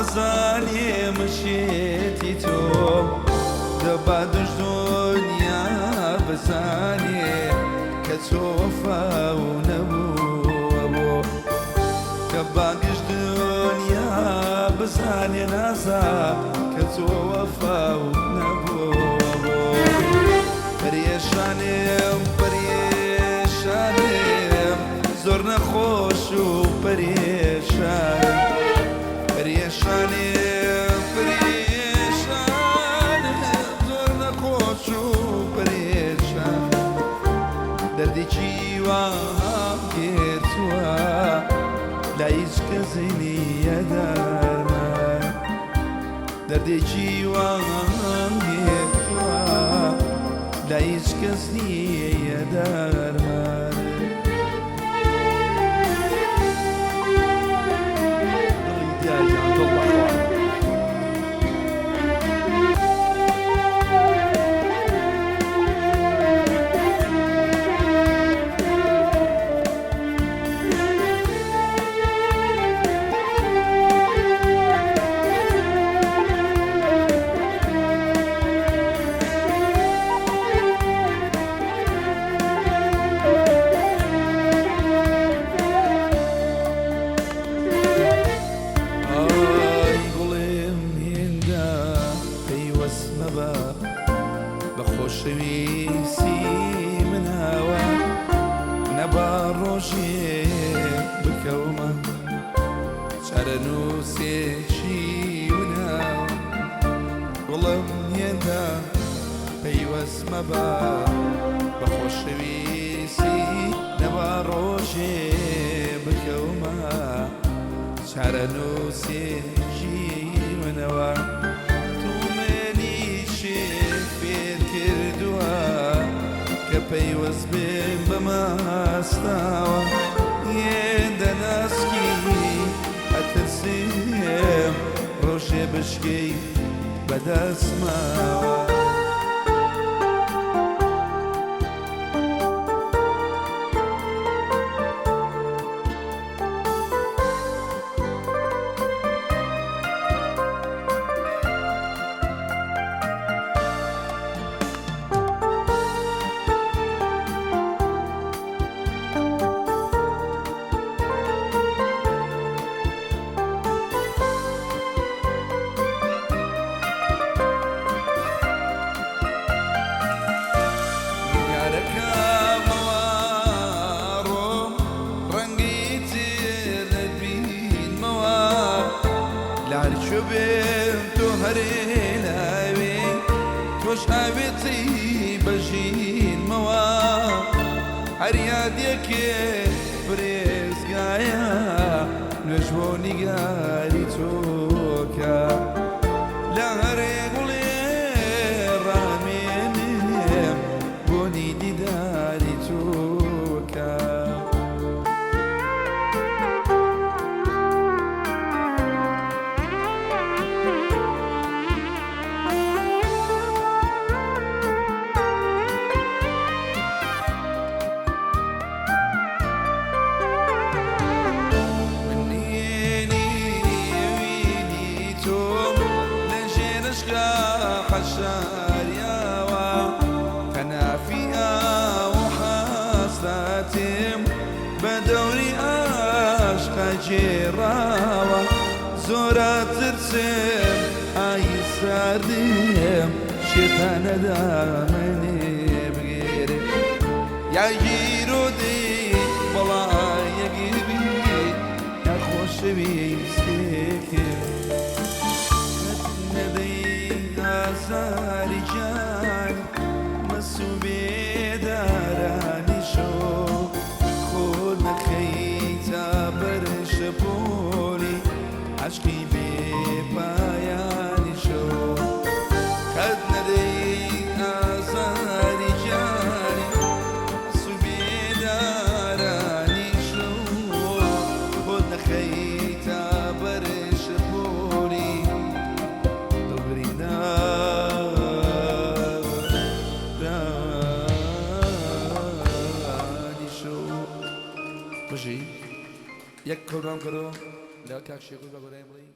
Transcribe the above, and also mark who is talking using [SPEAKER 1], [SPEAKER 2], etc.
[SPEAKER 1] بزانێ مشێتی تۆم، دەبا دوش دنیا بزانێ کە تۆ وەفاو نەبووە بۆ، کە با گشت دنیا بزانێ نازا کە تۆ وەفاو نەبووە بۆ. پەرێشانم پەرێشانم زۆر نەخۆش و پەرێشانم، پەرێشانم پەرێشانم زۆر نەخۆش و پەرێشان، دەردێکی وام گرتووە لای هیچ کەس نییە دەرمان، دەردێکی وام گرتووە لای هیچ کەس نییە دەرمان. دڵی دیاریان دڵ بەخوا. ئای گوڵم هێندە پەیوەست مەبە بە خۆشەویستی منەوە، نەبا ڕۆژێ بکەومە چارەنووسێکی وناوە. گوڵم هێندە پەیوەست مەبە بە خۆشەویستی، نەبا ڕۆژێ بکەومە چارەنووسێکی منەوە. تۆ منیشی فێر کردووە کە پەیوەست بێم بە ماستاوە، هێندە ناسکی ئەترسێم ڕۆژێ بشکێی بەدەستماوە. نیگارەکەمەوە ڕۆم ڕەنگی تر نەبینمەوە، لە هەرکوێ بێم تۆ هەرێ لاوێ، تۆش ئاوێتی بەژینمەوە. هەر یادێکێ پرێزگایە نوێژ بۆ نیگاری تۆکە، لە هەرێ گوڵێ ڕامێنێم بۆنی دیداری تۆکە. من نهێنی ئەوینی تۆم لە ژێرشکا حەشاریاوە، تەنافی ئاو و حەسرەتم بە دەوری ئاشقە گێڕاوە. زۆرە ترسم ئای ساردم شێتانەدا منێ بگێرێ، یا گیرۆدەی بەڵایەکی بی یا خۆشەویستێکم. قەت نەدەی ئازاری گیانی مەسوو بێدارانی شەو، خۆت نەخەیتە بەر شەپۆلی عەشقی بێ پایانی شەو. قەت نەدەی ئازاری گیانی مەسوو بێدارانی شەو، خۆت نەخەیتە بەر شەپۆلی دڵبریندارانی شەو. بژی یەک کەورام کەرۆ لە کاک شێخۆی بە گۆرانی بڵێی.